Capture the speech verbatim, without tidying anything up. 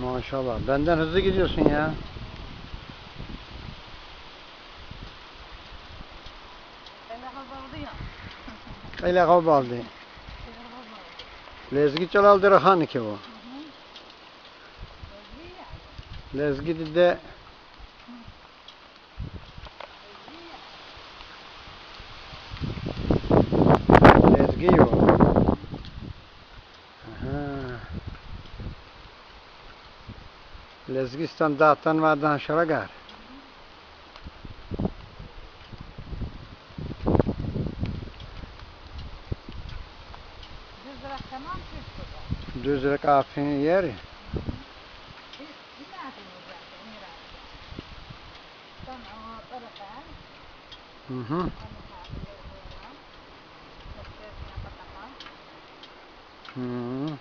Машаллагь, бенден гьуьзуь гизирсин я. Кьиле гъабалди. Лезги чӀалалди рахани ква. Лезги диде. Лезги я. Агьа. Лезгистан датанвайдан шарагар. Дуьз ракӀар фин ери. Мгм. Мгм.